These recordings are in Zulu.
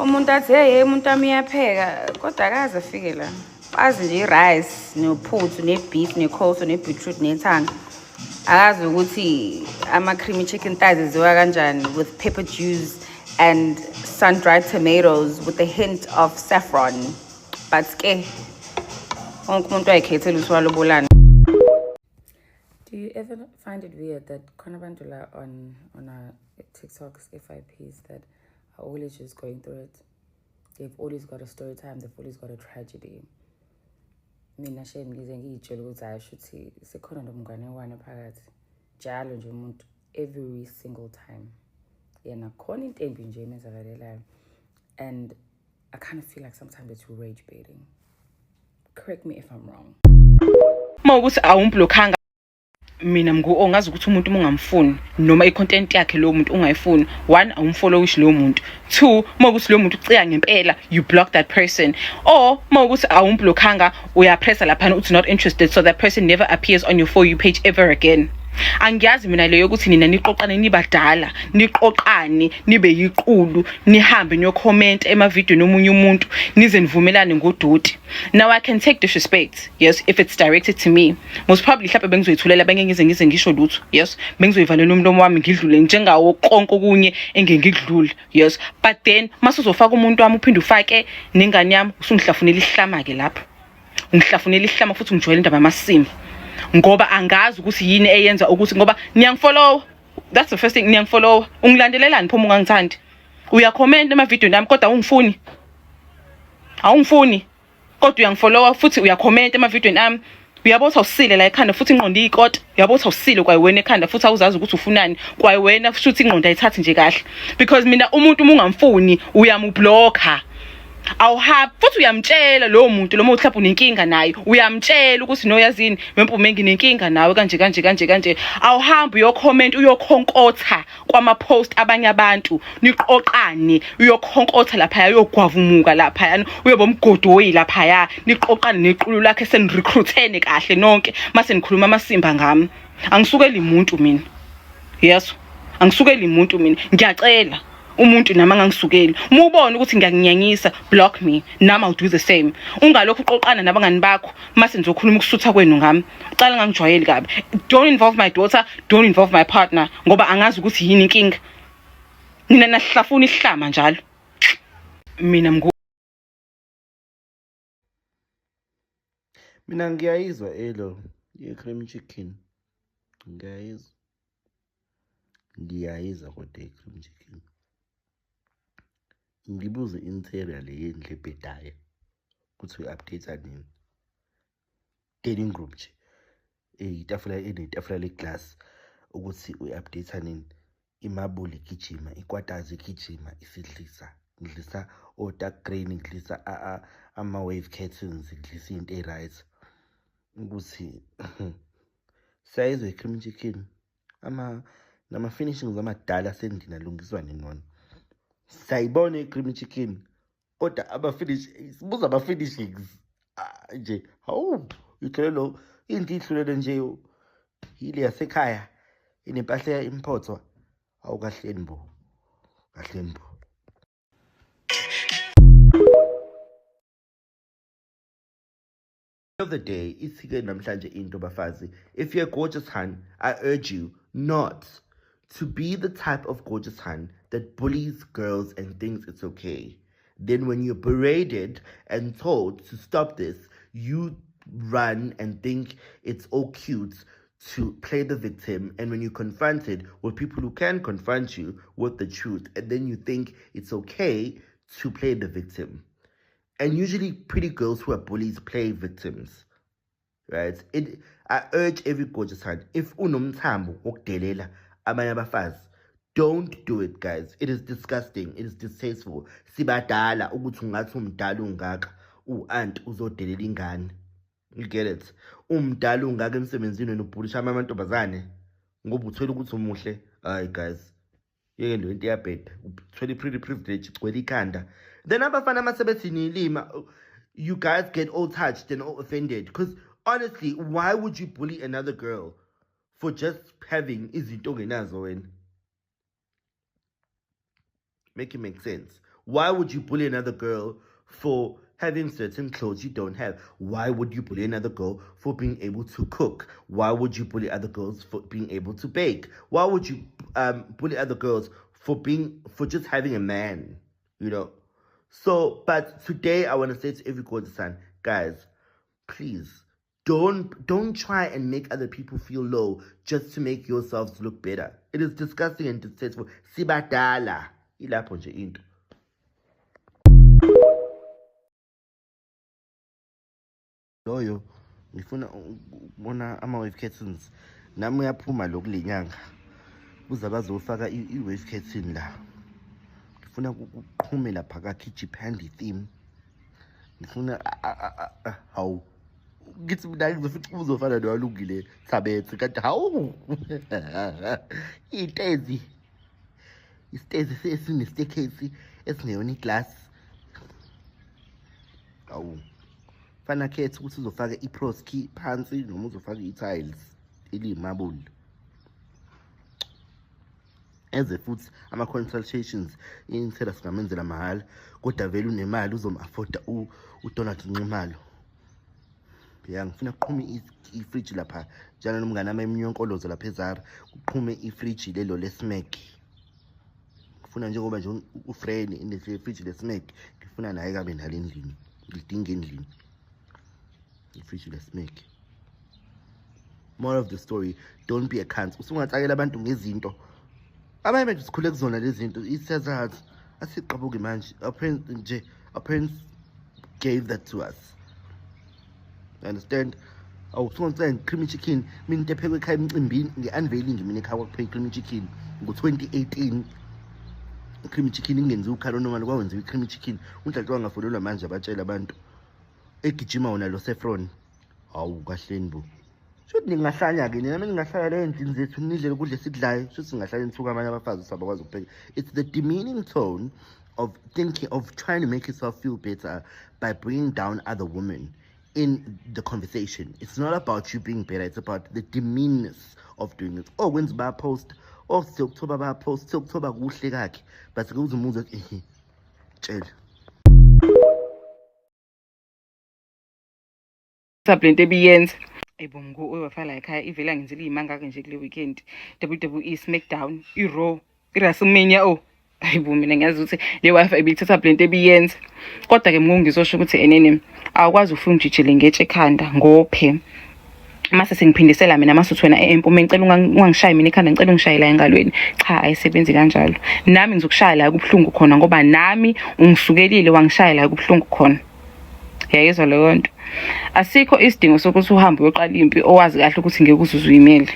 Umuntu athi hey hey umuntu wami uyapheka kodwa akaze afike la. Bazi nje i-rice nophuthu ne-beef ne-coleslaw ne-beetroot nethanga. Akazi ukuthi ama-creamy chicken thighs enziwa kanjani with pepper juice and sun-dried tomatoes with a hint of saffron. But ke wonke umuntu wayikhethela ukuthi walobolani. Do you ever find it weird that khona abantu la on our TikToks, FIPs that are always just going through it? They've always got a story time, they've always got a tragedy. Mina shame ngize ngiyitshele ukuthi hayi shuthi sekhona nomngane phakathi. Njalo nje umuntu every single time. Yena khona into embi nje emenzakalelayo. And I kind of feel like sometimes it's rage baiting. Correct me if I'm wrong. Uma ukuthi awumblockanga mina mngu ongazi ukuthi umuntu uma ungamfuni noma i-content yakhe lowo muntu ungayifuni, one, awumfollowishi lowo muntu, two, uma ukuthi lowo muntu ucika ngempela, you block that person, or uma ukuthi awumblockanga uyapressa laphana uthi not interested, so that person never appears on your For You page ever again. Angiyazi mina leyo ukuthi nina niqoqane nibadala, niqoqane nibe yiqulu, nihambe niyokhomenta emavidiyweni omunye umuntu nize nivumelane ngodoti. Now I can take disrespect, yes, if it's directed to me. Most probably mhlawumbe bengizoyithulela, bengeke ngize ngisho lutho, yes, bengizoyivalela umlomo wami ngidlule njengawo konke okunye engengikudlule, yes, but then mase uzofaka umuntu wami uphinde ufake nengane yami, usungihlafunela isihlama-ke lapho, ungihlafunela isihlama futhi ungijwayele indaba yamasimba, ngoba angazi ukuthi yini eyenza ukuthi ngoba niyangifollow. That's the first thing, niyangifollow. Ungilandelelani phuma ungangithandi? Uyakhomenta emavidiyweni ami kodwa awungifuni, awungifuni kodwa uyangifollowa futhi uyakhomenta emavidiyweni ami. Uyabo ukuthi awusile la ekhanda futhi ingqondo iyikota. Uyabo ukuthi awusile kwayiwena ekhanda futhi awuzazi ukuthi ufunani kwayiwena futhi ingqondo ayithathi nje kahle, because mina umuntu uma ungamfuni uyamublocka, awuhabi futhi uyamtshela lowo muntu noma mhlawumbe unenkinga naye, uyamtshela ukuthi no, yazini wempume, nginenkinga nawe kanje kanje kanje kanje. Awuhambi uyokhomenta, uyokhonkotha kwama-post abanye abantu, niqoqane uyokhonkotha laphaya, uyogwavumuka laphaya, uyoba umgodoyi laphaya, niqoqane nequlu lakhe senirecruithene kahle nonke mase nikhuluma amasimba ngami. Angisukeli umuntu mina, yes, angisukeli umuntu mina, ngiyacela umuntu nami angangisukeli. Uma ubona ukuthi ngiyakunyanyisa, block me, nami I'll do the same. Ungalokhu uqoqana nabangani bakho mase nizokhuluma ukusutha kwenu ngami. Ucala ngangijwayeli kabi. Don't involve my daughter, don't involve my partner, ngoba angazi ukuthi yini inkinga. Nina nahlafuna isihlama njalo. Mina mngu Mina ngiyayizwa elo ye-cream chicken, ngiyayizwa, ngiyayizwa kodwa i-cream chicken. Ngibuze interior le yendlu ebhedayo ukuthi uyi-update nini. Dining room nje, itafula enetafula le-glass ukuthi uyi-update nini. Imabuli igijima, ikwatazi igijima, isidlisa, ngidlisa o-dark green, ngidlisa ama-wave curtains, ngidlisa into e-right. Ukuthi siyayizwa i-cream chicken, ama nama-finishings amadala asendlini alungiswa nini wona. Siyayibona i-cream chicken kodwa ama-finish, sibuza ama-finishings nje. Hawu, ihlulelo lo indlu ihlulele nje yile yasekhaya inempahla imphothwa. Awu kahleni bo, kahleni bo. Of the day ithi-ke namhlanje into bafazi, if you're a gorgeous hun, I urge you not to be the type of gorgeous hun that bullies girls and thinks it's okay. Then when you're berated and told to stop this, you run and think it's all cute to play the victim. And when you're confronted with people who can confront you with the truth, and then you think it's okay to play the victim. And usually pretty girls who are bullies play victims, right? I urge every gorgeous hun, if unomthambo wokudelela abanye abafazi, don't do it, guys. It is disgusting. It is distasteful. Sibadala ukuthi ungathi umdala ungaka, u-aunt uzodelela ingane. You get it? Umdala ungaka emsebenzini wena ubhulisha amantombazane ngoba uthwele ukuthi umuhle. Hayi guys, yeke lo into iyabheda. Uthwele pretty privilege, igcwele ikhanda. Then abafana masebethi nilima, you guys get all touched and all offended. Because honestly, why would you bully another girl for just having izinto ongenazo wena? Make it make sense. Why would you bully another girl for having certain clothes you don't have? Why would you bully another girl for being able to cook? Why would you bully other girls for being able to bake? Why would you bully other girls for just having a man? You know? So, but today I want to say to every gorgeous son, guys, please don't try and make other people feel low just to make yourselves look better. It is disgusting and distasteful. Sibadala. Ilapho nje into. Loyo ngifuna ukubona ama-wave curtains. Nami uyaphuma lo kule nyanga. Kuze bazofaka i-wave curtain la. Ngifuna kuqhume lapha kakhe theme. Ngifuna hawu. Ngithi mina ngizofica uzofana nowalungile Thabethe kanti hawu. Iy'tezi. Isitezi esine-staircase esingeyona iglass. Hawu. Fana khetha ukuthi uzofaka i-proski phansi noma uzofaka i-tiles eliyimabuli. Enze futhi ama-consultations inthela singamenzela mahhala kodwa vele unemali uzom-afforda uDonald Nxumalo. Ya ngifuna kuqhume ifriji lapha njalo nomngane wami emnyonkolozo lapha eZara kuqhume ifriji lelo leSmack. Ngifuna njengoba nje uFreni inefriji leSmack ngifuna naye kabe nalo endlini. Ngilidinga endlini. Ifriji leSmack. Moral of the story, don't be a cunt. Usungatsakela abantu ngezinto. Abanye bethu sikhule kuzona lezi zinto. Isazazi asiqabuki manje. Our parents nje, our parents gave that to us. You understand? Awusungatsakela creamy chicken. Mina into ephekwe ekhaya emcimbini nge-unveiling mina ekhaya kwakuphekwa creamy chicken ngo-2018. Creamy chicken ingenziwa ukhalo noma kwawenziwa i-creamy chicken. Unhlanhla wangafonelwa manje abatshela abantu. Egijima wona lo saffron. Hawu kahleni bo. Shuthi ningahlanya-ke nina ningahlala le ey'ndlini zethu nidle ukudla esikudlayo. Shuthi singahlala nithuka abanye abafazi ukuthi abakwazi ukupheka. It's the demeaning tone of thinking of trying to make yourself feel better by bringing down other women in the conversation. It's not about you being better, it's about the demeanness of doing it. Oh, kwenza bayapost, oh siyokuthoba bayapost, siyokuthoba kuhle kakhe. But kuze umuzwe ehe tshela. Lento ebiyenza. Ayibo mngu owafa la ekhaya ivele angenzela iy'manga-ke nje kule weekend. WWE SmackDown, i-Raw, i-WrestleMania oh. Hayibo mina ngiyazi ukuthi le Wi-Fi ibiyithatha lento ebiyenza. Kodwa-ke mngu ngizosho ukuthi enene awukwazi ufuna ungijijele ngetshe ekhanda ngophe. Mase sengiphindisela mina mase uthi wena empumeni ngicela ungangishayi mina ekhanda ngicela ungishaye la engalweni. Cha ayisebenzi kanjalo. Nami ngizokushaya la kubuhlungu khona ngoba nami ungisukelile wangishaya la kubuhlungu khona. Yayizwa leyo nto. Asikho isidingo sokuthi uhambe uyoqala impi owazi kahle ukuthi ngeke uze uzuyimele.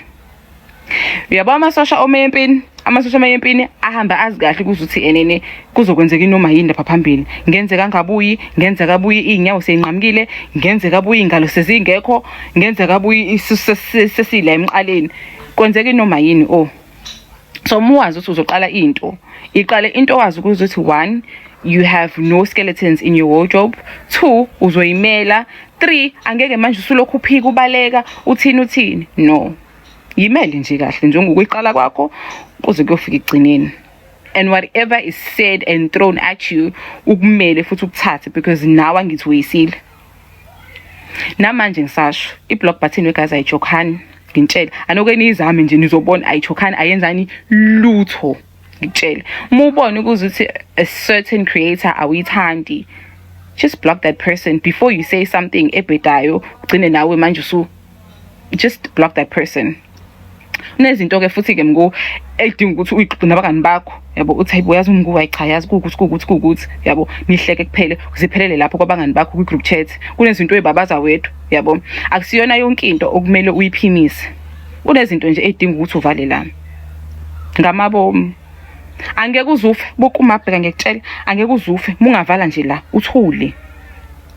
Uyabo amasosha ome empini, amasosha ome empini ahamba azi kahle ukuthi enene kuzokwenzeka inoma yini lapha phambili. Ngenzeka angabuyi, ngenzeka abuye iy'nyawo seyinqamukile, ngenzeka abuye iy'ngalo sezingekho, ngenzeka abuye isisu sesila emqaleni. Kwenzeka inoma yini oh. So uma wazi ukuthi uzoqala into, iqale into owazi ukuthi 1 you have no skeletons in your wardrobe, 2 uzoyimela, 3 angeke manje usulokhu uphika ubaleka uthini uthini. No. Yimele nje kahle njengokuyiqala kwakho kuze kuyofika ekugcineni. And whatever is said and thrown at you ukumele futhi ukuthathe because nawe angithi uyisile. Namanje ngisasho i-block button wegazi ayijokhani ngintshela anoke niyizame nje nizobona ayijokhani ayenzani lutho ngikutshele. Uma ubona ukuthi a certain creator awuyithandi, just block that person before you say something ebhedayo ugcine nawe manje usu just block that person. Kunezinto ke futhi ke mngu edinga ukuthi uyixoxe nabangani bakho yabo uthi hayibo yazi umngu wayicha yazi kuwukuthi kuwukuthi kuwukuthi yabo nihleke kuphele ziphelele lapho kwabangani bakho kwi group chat. Kunezinto oyibabaza wedwa yabo akusiyona yonke into okumele uyiphimise. Kunezinto nje edinga ukuthi uvale la ngamabomu. Angeke uzufe bukumabheka ngiyakutshela angeke uzufe mungavala nje la uthule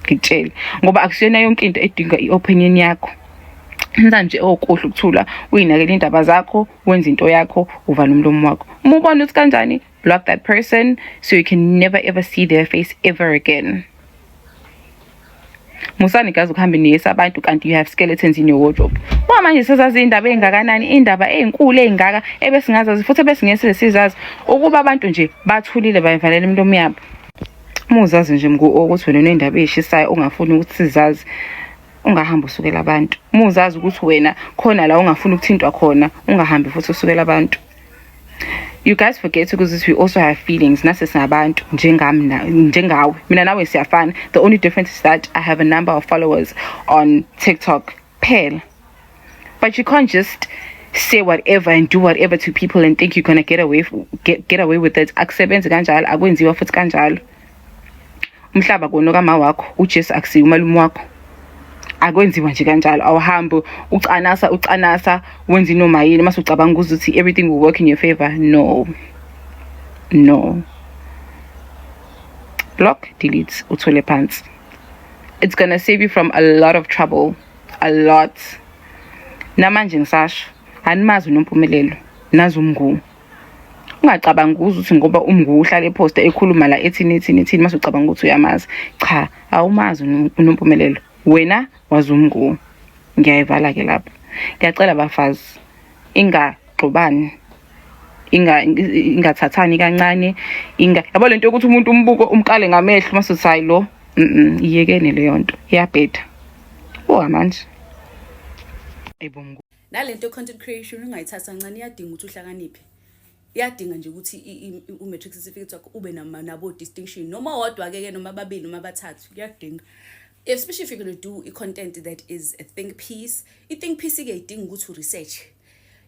ngikutshela ngoba akusiyona yonke into edinga iopinion yakho. Enza nje okuhle ukuthula uyinakele indaba zakho wenza into yakho uvala umlomo wakho. Uma ubona ukuthi kanjani block that person so you can never ever see their face ever again. Musani gazi ukuhambe niyesa abantu kanti you have skeletons in your wardrobe. Uma manje sesazi indaba engakanani, indaba ezinkulu ezingaka ebesingazazi futhi ebesingeke sizazi ukuba abantu nje bathulile bayivalela imilomo yabo. Uma uzazi nje mngu ukuthi wena unendaba eyishisayo ongafuni ukuthi sizazi, ungahambi usukela abantu. Uma uzazi ukuthi wena khona la ungafuni ukuthintwa khona, ungahambi futhi usukela abantu. You guys forget ukuthi we also have feelings. Nase singabantu njengami njengawe, mina nawe siyafana. The only difference is that I have a number of followers on TikTok phela. But you can't just say whatever and do whatever to people and think you're gonna get away with it. Akusebenzi kanjalo, akwenziwa futhi kanjalo. Umhlaba kona kama wakho, uJesu akusiyo umalume wakho. Akwenziwa nje kanjalo. Awuhambi ucanasa ucanasa wenza inoma yini mase ucabanga ukuthi everything will work in your favor. No, no, block, delete, uthole phansi. It's gonna save you from a lot of trouble, a lot. Namanje ngisasho, animazi uNompumelelo, nazi uMngu. Ungacabangi ukuthi ngoba uMngu uhlala eposta ekhuluma la ethini ethini ethini mase ucabanga ukuthi uyamazi. Cha, awumazi uNompumelelo, wena wazi uMngu. Ngiyayivala ke lapho. Ngiyacela bafazi, ingaxubani, ingathathani kancane, inga yabo lento yokuthi umuntu umbuko umkale ngamehlo mase uthi hayi lo, iyekene leyo nto, iyabheda. Buka manje ebongu. Nalento content creation ungayithatha kancane, iyadinga ukuthi uhlakaniphe, iyadinga nje ukuthi u-matric certificate wakho ube nabo distinction noma wodwa ke noma ababili noma abathathu, kuyadinga, especially if you're going to do i-content that is a think piece. I-think piece ke idinga ukuthi u-research.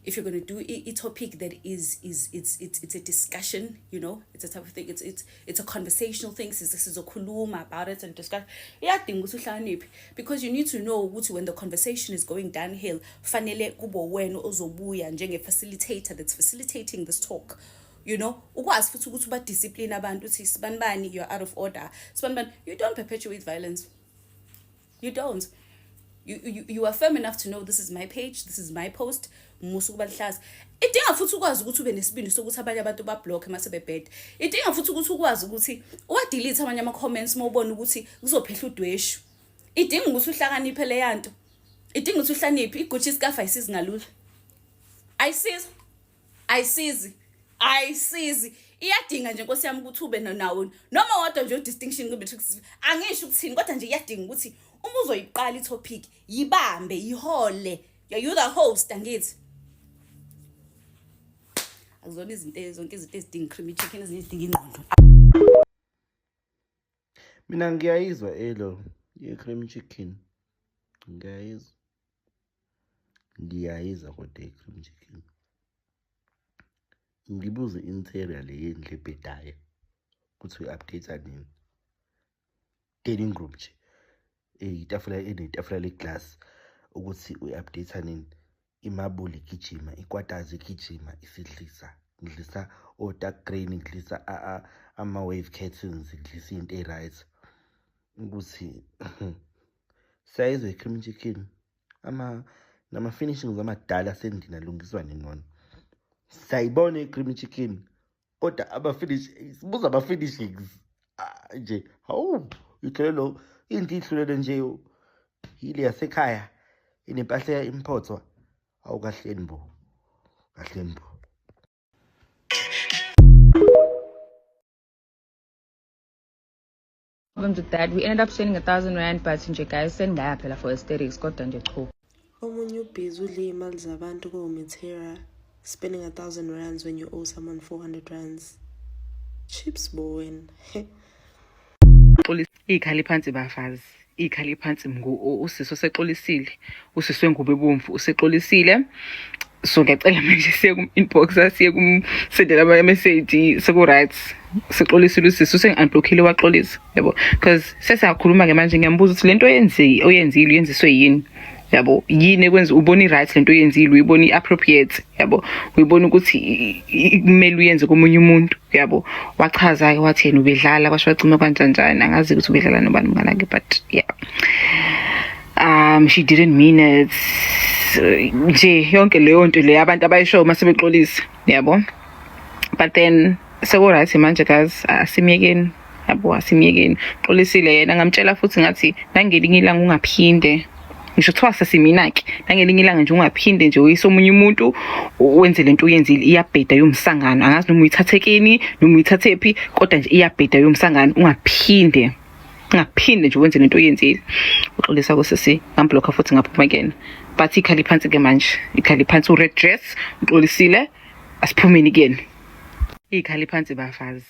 If you're going to do a topic that is it's a discussion, it's a type of thing, it's a conversational thing, sizokhuluma about it and discuss, iyadinga ukuthi uhlakaniphe because you need to know ukuthi when the conversation is going downhill, fanele kube wena ozobuya njenge-facilitator that's facilitating this talk, ukwazi futhi ukuthi uba-discipline abantu, uthi sibani bani, you're out of order, sibani bani. You don't perpetuate violence. You don't. You are firm enough to know this is my page, this is my post, musa ukuba lihlaza. Idinga futhi ukwazi ukuthi ube nesibindi sokuthi abanye abantu bablock mase bebheda. Idinga futhi ukuthi ukwazi ukuthi uwa-delete amanye ama-comments uma ubona ukuthi kuzophehla udweshu. Idinga ukuthi uhlakaniphe leya nto. Idinga ukuthi uhlakaniphe. I-Gucci scarf ayisizi ngalula, ayisizi, ayisizi, ayisizi. Iyadinga nje, nkosi yami, ukuthi ube nawo noma wodwa nje u-distinction kwi-matric. Angisho ukuthini, kodwa nje iyadinga ukuthi uma uzoyiqala i-topic, yibambe, yihole. You the host, angithi? Akuzona izinto zonke izinto ezidinga creamy chicken, ezinye zidinga ingqondo. Mina ngiyayizwa elo ye-cream chicken, ngiyayizwa, ngiyayizwa, kodwa i-cream chicken ngibuze i-interior le yendlu ebhedayo ukuthi uyi-update nini. Dining room nje, itafula enetafula le-glass, ukuthi uyi-update nini. Imabuli igijima ikwatazi, igijima isidlisa, ngidlisa o-dark green, ngidlisa ama-wave curtains, ngidlisa iy'nto ey'right. Ukuthi siyayizwa i-cream chicken, ama nama-finishings amadala asendlini alungiswa nini wona. Siyayibona i-cream chicken, kodwa ama-finish, sibuza ama-finishings. Ah, nje hawu, ihlulelo indlu ihlulele nje yile yasekhaya inempahla imphothwa. Awu, kahleni bo, kahleni bo. Problems with that. We ended up spending R1,000, but nje guys, sengaya phela for aesthetics, kodwa nje chu. Omunye ubhizi udle iy'mali zabantu ko-Metera, spending R1,000 when you owe someone 400 rands. Chips bo wena. Xolisa ikhali phansi bafazi, ikhali phansi mngu. Usisi osexolisile, usisi wengubo ebomvu usexolisile, so ngiyacela manje siye kum-inbox, siye kumsendela ama-message. Seku-right, sexolisile usisi, usengi-unblockile, waxolisa, yabo, because sesiyakhuluma-ke manje. Ngiyambuza ukuthi lento oyenzi oyenzile uyenziswe yini, yabo, yini ekwenza ubona i-right lento oyenzile, uyibona i-appropriate, yabo, uyibona ukuthi kumele uyenze komunye umuntu, yabo. Wachaza-ke, wathi yena ubedlala, kwasho wacima kanjanjani, angazi ukuthi ubedlala nobani mnganakhe, but yeah, she didn't mean it nje, yonke leyo nto leyo abantu abayishoyo uma sebexolisa, yabo. But then seku-right manje guys, asimyekeni, yabo, asimyekeni, xolisile yena. Ngamtshela futhi ngathi nangelinye ilanga ungaphinde. Ngisho kuthiwa sesimina-ke nangelinye ilanga nje ungaphinde nje uyise omunye umuntu wenze lento uyenzile, iyabheda yomsangano. Angazi noma uyithathekeni noma uyithathephi, kodwa nje iyabheda yomsangano. Ungaphinde ungaphinde nje wenze lento oyenzile. Uxolisa kusisi, ngamblocka futhi ngaphuma kuyena. But ikhali phansi-ke manje, ikhali phansi u-red dress, uxolisile, asiphumeni kuyena. Ikhali phansi bafazi.